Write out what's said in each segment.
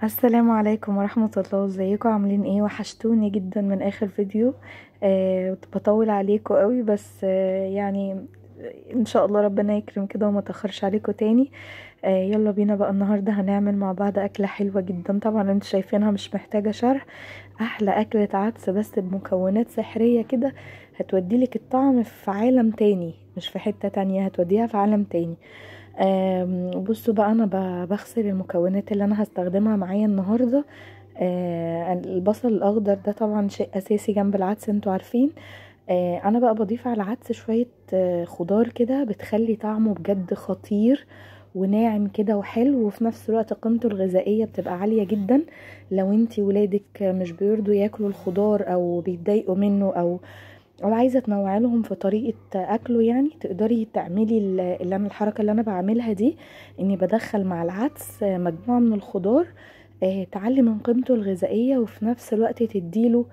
السلام عليكم ورحمة الله. ازيكم؟ عاملين ايه؟ وحشتوني جدا من اخر فيديو. بطول عليكم قوي، بس يعني ان شاء الله ربنا يكرم كده وما تاخرش عليكم تاني. يلا بينا بقى، النهارده هنعمل مع بعض اكله حلوة جدا، طبعا انتوا شايفينها مش محتاجه شرح. احلى اكله عدس بس بمكونات سحريه كده، هتوديلك الطعم في عالم تاني، مش في حتة تانية، هتوديها في عالم تاني. بصوا بقى، انا بغسل المكونات اللي انا هستخدمها معايا النهارده. البصل الاخضر ده طبعا شيء اساسي جنب العدس، انتوا عارفين. انا بقى بضيف على العدس شوية خضار كده، بتخلي طعمه بجد خطير وناعم كده وحلو، وفي نفس الوقت قيمته الغذائية بتبقى عالية جدا. لو انتي ولادك مش بيرضوا ياكلوا الخضار او بيتضايقوا منه او عايزه تنوعي لهم في طريقه اكله، يعني تقدري تعملي اللي انا الحركة اللي انا بعملها دي، اني بدخل مع العدس مجموعة من الخضار تعلي من قيمته الغذائية، وفي نفس الوقت تديله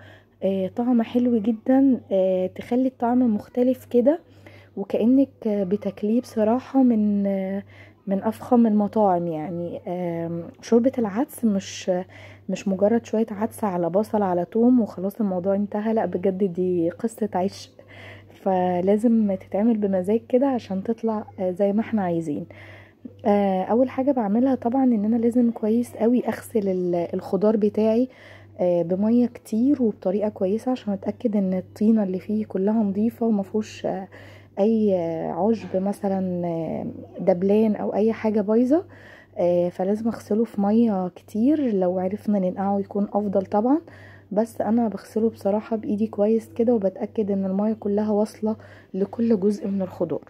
طعم حلو جدا، تخلي الطعم مختلف كده، وكأنك بتاكليه بصراحة من افخم المطاعم. يعني شوربة العدس مش مجرد شوية عدس على بصل على توم وخلاص الموضوع انتهى، لا بجد دي قصة عيش، فلازم تتعمل بمزاج كده عشان تطلع زي ما احنا عايزين. اول حاجة بعملها طبعا ان انا لازم كويس قوي اغسل الخضار بتاعي بميه كتير وبطريقة كويسة، عشان اتاكد ان الطينه اللي فيه كلها نظيفة ومفيهوش اي عشب مثلا دبلان او اي حاجة بايظة. فلازم اغسله في مية كتير، لو عرفنا ننقعه يكون افضل طبعا، بس انا بغسله بصراحة بايدي كويس كده، وبتاكد ان المية كلها واصله لكل جزء من الخضار.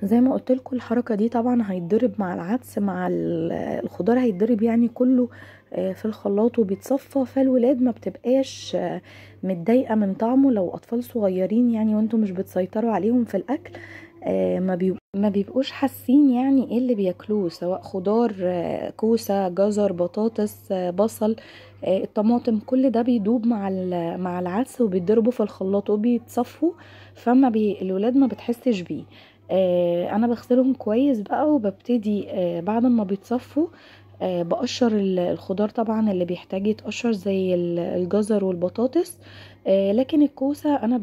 زي ما قلت لكم الحركة دي طبعا هيتضرب مع العدس مع الخضار، هيتضرب يعني كله في الخلاط وبيتصفى، فالولاد ما بتبقاش متضايقة من طعمه. لو اطفال صغيرين يعني وانتم مش بتسيطروا عليهم في الاكل، ما بيبقوش حاسين يعني ايه اللي بياكلوه، سواء خضار كوسة جزر بطاطس بصل الطماطم، كل ده بيدوب مع العدس وبيتضربوا في الخلاط وبيتصفوا، فما الولاد ما بتحسش بيه. انا بغسلهم كويس بقى، وببتدي بعد ما بيتصفوا بقشر الخضار طبعا اللي بيحتاج يتقشر زي الجزر والبطاطس. لكن الكوسه انا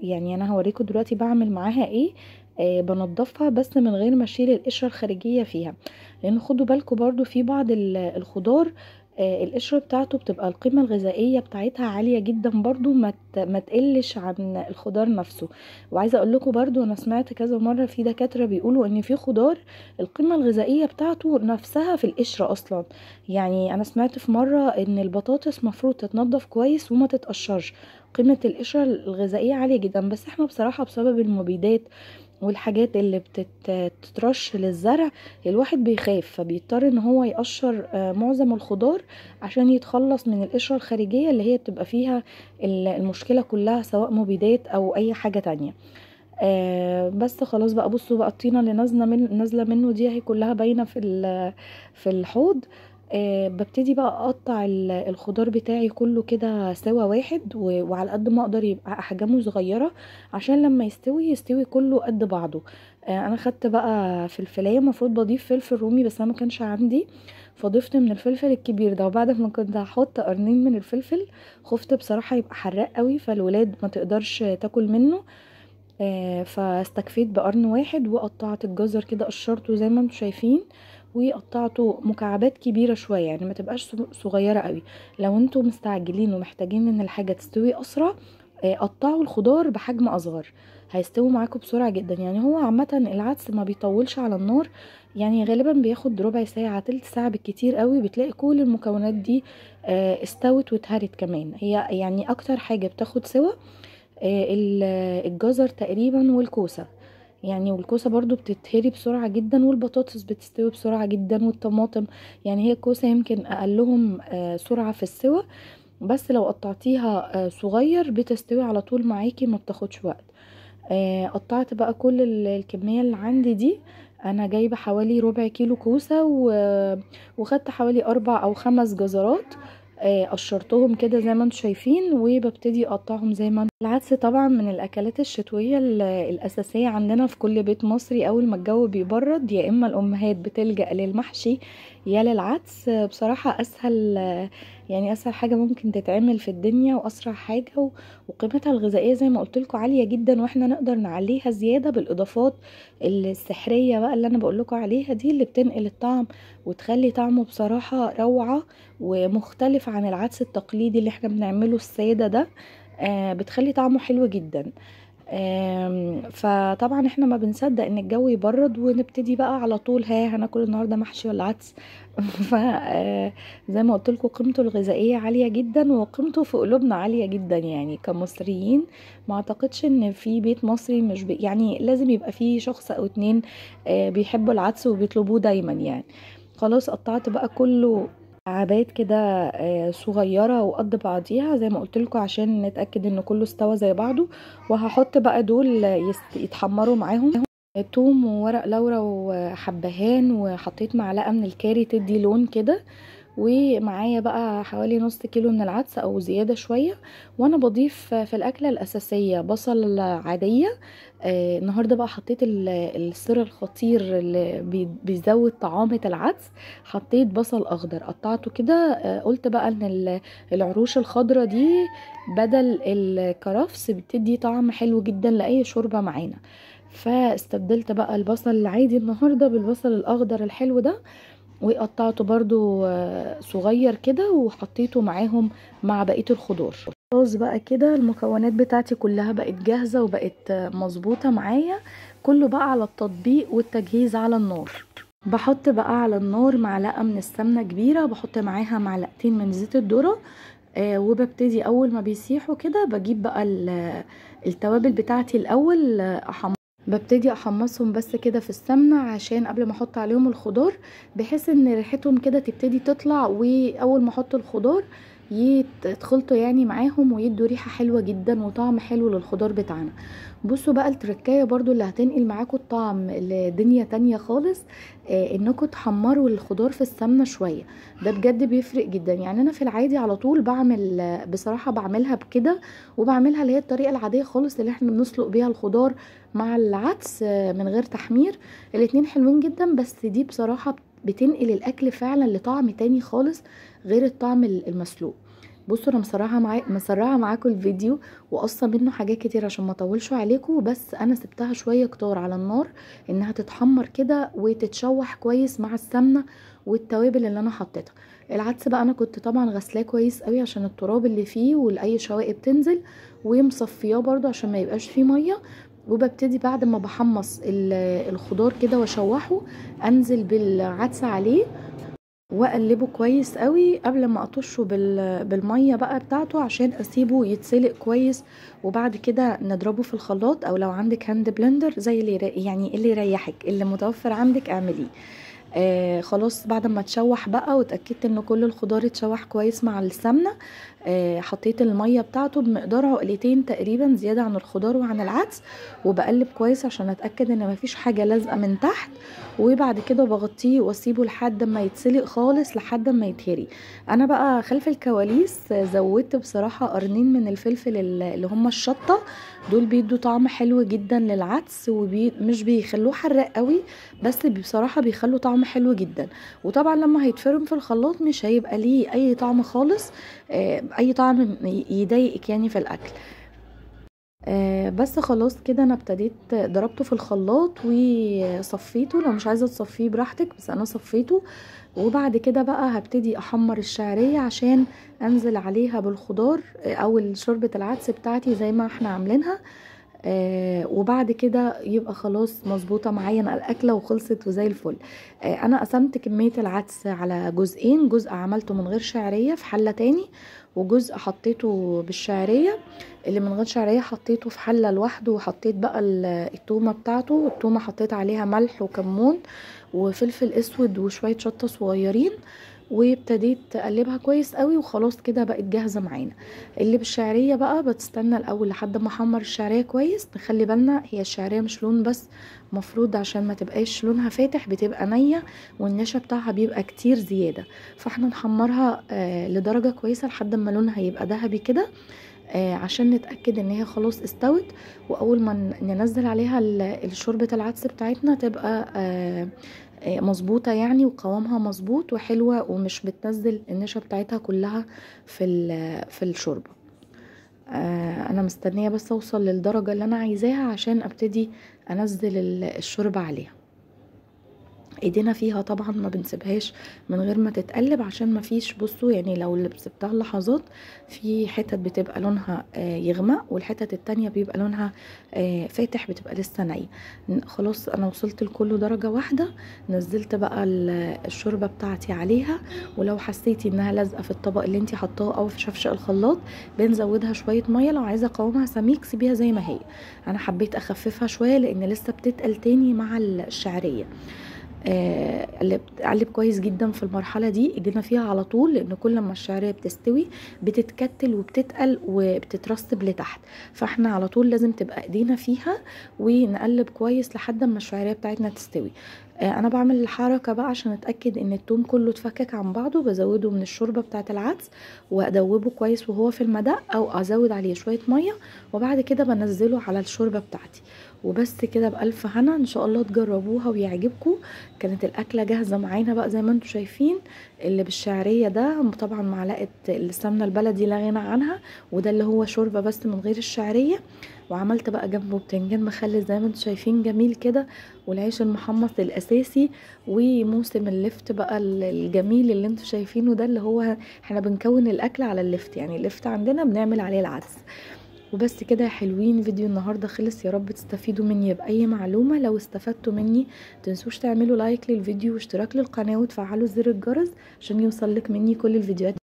يعني انا هوريكم دلوقتي بعمل معاها ايه. بنضفها بس من غير ما اشيل القشرة الخارجية فيها، لان خدوا بالكم برضو في بعض الخضار القشرة بتاعته بتبقى القيمة الغذائية بتاعتها عالية جدا برضو، ما تقلش عن الخضار نفسه. وعايزه اقول لكم برضو انا سمعت كذا مرة في دكاترة بيقولوا ان في خضار القيمة الغذائية بتاعته نفسها في القشرة اصلا. يعني انا سمعت في مرة ان البطاطس مفروض تتنضف كويس وما تتقشرش، قيمة القشرة الغذائية عالية جدا، بس احنا بصراحة بسبب المبيدات والحاجات اللي بتترش للزرع الواحد بيخاف، فبيضطر ان هو يقشر معظم الخضار عشان يتخلص من القشرة الخارجية اللي هي بتبقى فيها المشكلة كلها، سواء مبيدات او اي حاجة تانية. بس خلاص بقى، بصوا بقى الطينة اللي نازلة منه دي هي كلها باينة في الحوض. ببتدي بقى اقطع الخضار بتاعي كله كده سوا واحد، وعلى قد ما اقدر يبقى احجامه صغيرة عشان لما يستوي يستوي كله قد بعضه. انا خدت بقى فلفلايه، المفروض بضيف فلفل رومي بس انا ما كانش عندي، فضفت من الفلفل الكبير ده، وبعد ما كنت هحط قرنين من الفلفل خفت بصراحة يبقى حراق قوي فالولاد ما تقدرش تاكل منه، فاستكفيت بقرن واحد. وقطعت الجزر كده، قشرته زي ما انتم شايفين، وقطعته مكعبات كبيرة شوية، يعني ما تبقاش صغيرة قوي. لو انتم مستعجلين ومحتاجين ان الحاجة تستوي اسرع، قطعوا الخضار بحجم اصغر، هيستوي معاكم بسرعة جدا. يعني هو عامة العدس ما بيطولش على النار، يعني غالبا بياخد ربع ساعة تلت ساعة بالكتير قوي، بتلاقي كل المكونات دي استوت واتهرت. كمان هي يعني اكتر حاجة بتاخد سوا الجزر تقريبا والكوسه، يعني والكوسه برضو بتتهري بسرعة جدا، والبطاطس بتستوي بسرعة جدا، والطماطم. يعني هي الكوسه يمكن اقلهم سرعة في السوى، بس لو قطعتيها صغير بتستوي على طول معاكي، ما بتاخدش وقت. قطعت بقى كل الكمية اللي عندي دي، انا جايبه حوالي ربع كيلو كوسة، وخدت حوالي 4 أو 5 جزرات، قشرتهم كده زي ما انتم شايفين، وببتدي اقطعهم زي ما العدس طبعا من الاكلات الشتوية الاساسية عندنا في كل بيت مصري. اول ما الجو بيبرد يا اما الامهات بتلجأ للمحشي يا للعدس. بصراحة اسهل، يعني اسهل حاجة ممكن تتعمل في الدنيا واسرع حاجة، وقيمتها الغذائية زي ما قلت لكم عالية جدا، واحنا نقدر نعليها زيادة بالاضافات السحريه بقى اللي انا بقول لكم عليها دي، اللي بتنقل الطعم وتخلي طعمه بصراحة روعه ومختلف عن العدس التقليدي اللي احنا بنعمله السادة ده. بتخلي طعمه حلو جدا. فطبعا احنا ما بنصدق ان الجو يبرد ونبتدي بقى على طول، ها هناكل النهارده محشي ولا عدس؟ فزي ما قلت لكم قيمته الغذائية عالية جدا وقيمته في قلوبنا عالية جدا، يعني كمصريين ما اعتقدش ان في بيت مصري مش يعني لازم يبقى فيه شخص او اتنين بيحبوا العدس وبيطلبوه دايما يعني. خلاص قطعت بقى كله عبايات كده صغيرة وقد بعضيها زي ما قلت لكم عشان نتاكد ان كله استوى زي بعضه. وهحط بقى دول يتحمروا معاهم توم وورق لورا وحبهان، وحطيت معلقه من الكاري تدي لون كده، ومعايا بقى حوالي نص كيلو من العدس او زيادة شوية. وانا بضيف في الاكلة الاساسية بصل عادية. النهارده بقى حطيت السر الخطير اللي بيزود طعامه العدس، حطيت بصل اخضر قطعته كده. قلت بقى ان العروش الخضرة دي بدل الكرفس بتدي طعم حلو جدا لاي شوربة معانا، فاستبدلت بقى البصل العادي النهارده بالبصل الاخضر الحلو ده، وقطعته برضو صغير كده وحطيته معاهم مع بقية الخضار. خلاص بقى كده المكونات بتاعتي كلها بقت جاهزة وبقت مظبوطة معايا، كله بقى على التطبيق والتجهيز على النار. بحط بقى على النار معلقة من السمنة كبيرة، بحط معاها معلقتين من زيت الذرة، وببتدي اول ما بيسيحوا كده بجيب بقى التوابل بتاعتي الاول، ببتدي احمصهم بس كده في السمنة عشان قبل ما احط عليهم الخضار، بحيث ان ريحتهم كده تبتدي تطلع، واول ما احط الخضار يتخلطوا يعني معاهم ويدوا ريحه حلوة جدا وطعم حلو للخضار بتاعنا. بصوا بقى التركايه برضو اللي هتنقل معاكم الطعم لدنيا تانية خالص، انكم تحمروا الخضار في السمنة شوية، ده بجد بيفرق جدا. يعني انا في العادي على طول بعمل بصراحة بعملها بكده، وبعملها اللي هي الطريقة العادية خالص اللي احنا بنسلق بيها الخضار مع العدس من غير تحمير، الاتنين حلوين جدا، بس دي بصراحة بتنقل الاكل فعلا لطعم تاني خالص غير الطعم المسلوق. بصوا انا مسرعة معاكم الفيديو وقصة منه حاجات كتير عشان ما اطولش عليكم، بس انا سبتها شوية كتار على النار انها تتحمر كده وتتشوح كويس مع السمنة والتوابل اللي انا حطيتها. العدس بقى انا كنت طبعا غسلاه كويس قوي عشان التراب اللي فيه والاي شوائب تنزل، ومصفياه برده عشان ما يبقاش فيه مية. وببتدي بعد ما بحمص الخضار كده واشوحه انزل بالعدس عليه واقلبه كويس قوي قبل ما اطشه بالمية بقى بتاعته عشان اسيبه يتسلق كويس، وبعد كده نضربه في الخلاط او لو عندك hand blender زي اللي يعني اللي يريحك اللي متوفر عندك اعمليه. خلاص بعد ما تشوح بقى واتاكدت ان كل الخضار اتشوح كويس مع السمنة، حطيت المية بتاعته بمقدار عقلتين تقريبا زيادة عن الخضار وعن العدس، وبقلب كويس عشان اتاكد ان مفيش حاجة لازقه من تحت. وبعد كده بغطيه واسيبه لحد ما يتسلق خالص لحد ما يتهري. انا بقى خلف الكواليس زودت بصراحة قرنين من الفلفل اللي هم الشطه دول، بيدوا طعم حلو جدا للعدس ومش بيخلوه حراق قوي، بس بصراحة بيخلوا طعم حلو جدا. وطبعا لما هيتفرم في الخلاط مش هيبقى ليه اي طعم خالص، اي طعم يضايقك يعني في الاكل. بس خلاص كده انا ابتديت ضربته في الخلاط وصفيته، لو مش عايزه تصفية براحتك بس انا صفيته. وبعد كده بقى هبتدي احمر الشعرية عشان انزل عليها بالخضار او شوربة العدس بتاعتي زي ما احنا عاملينها. وبعد كده يبقى خلاص مظبوطة معايا الاكلة وخلصت وزي الفل. انا قسمت كمية العدس على جزئين، جزء عملته من غير شعرية في حله تاني، وجزء حطيته بالشعريه. اللي من غير شعرية حطيته في حله لوحده، وحطيت بقى التومه بتاعته. التومه حطيت عليها ملح وكمون وفلفل اسود وشوية شطه صغيرين، وابتديت اقلبها كويس قوي، وخلاص كده بقت جاهزة معانا. اللي بالشعريه بقى بتستنى الاول لحد ما احمر الشعرية كويس. نخلي بالنا هي الشعرية مش لون بس، مفروض عشان ما تبقاش لونها فاتح بتبقى نيه والنشا بتاعها بيبقى كتير زيادة، فاحنا نحمرها لدرجة كويسة لحد ما لونها يبقى ذهبي كده. عشان نتاكد ان هي خلاص استوت. واول ما ننزل عليها شوربة العدس بتاعتنا تبقى مظبوطة يعني، وقوامها مظبوط وحلوه، ومش بتنزل النشا بتاعتها كلها في الشوربة. انا مستنيه بس اوصل للدرجة اللي انا عايزاها عشان ابتدي انزل الشوربة عليها. ايدينا فيها طبعا ما بنسيبهاش من غير ما تتقلب، عشان ما فيش، بصوا يعني لو سبتها لحظات في حتت بتبقى لونها يغمق، والحتت التانية بيبقى لونها فاتح، بتبقى لسه نية. خلاص انا وصلت لكله درجة واحدة، نزلت بقى الشوربة بتاعتي عليها. ولو حسيتي انها لازقة في الطبق اللي انتي حطاه او في شفشق الخلاط بنزودها شوية مية. لو عايزة قوامها سميك سيبيها زي ما هي، انا حبيت اخففها شوية لان لسه بتتقل تاني مع الشعرية. قلب كويس جدا في المرحلة دي، ايدينا فيها على طول، لان كل ما الشعرية بتستوي بتتكتل وبتتقل وبتترسب لتحت، فاحنا على طول لازم تبقى ايدينا فيها ونقلب كويس لحد ما الشعرية بتاعتنا تستوي. انا بعمل الحركة بقى عشان اتاكد ان التوم كله اتفكك عن بعضه، بزوده من الشوربة بتاعه العدس وادوبه كويس وهو في المدق، او ازود عليه شوية مية، وبعد كده بنزله على الشوربة بتاعتي. وبس كده، بالف هنا، ان شاء الله تجربوها ويعجبكم. كانت الاكلة جاهزة معانا بقى زي ما انتم شايفين، اللي بالشعريه ده طبعا معلقه السمنة البلدي لا غنى عنها، وده اللي هو شوربة بس من غير الشعرية. وعملت بقى جنبه بتنجان مخلل زي ما انتم شايفين جميل كده، والعيش المحمص الاساسي، وموسم اللفت بقى الجميل اللي انتم شايفينه ده، اللي هو احنا بنكون الاكل على اللفت، يعني اللفت عندنا بنعمل عليه العدس. وبس كده يا حلوين، فيديو النهارده خلص. يا رب تستفيدوا مني باي معلومة. لو استفدتوا مني متنسوش تعملوا like للفيديو واشتراك للقناة وتفعلوا زر الجرس عشان يوصلك مني كل الفيديوهات.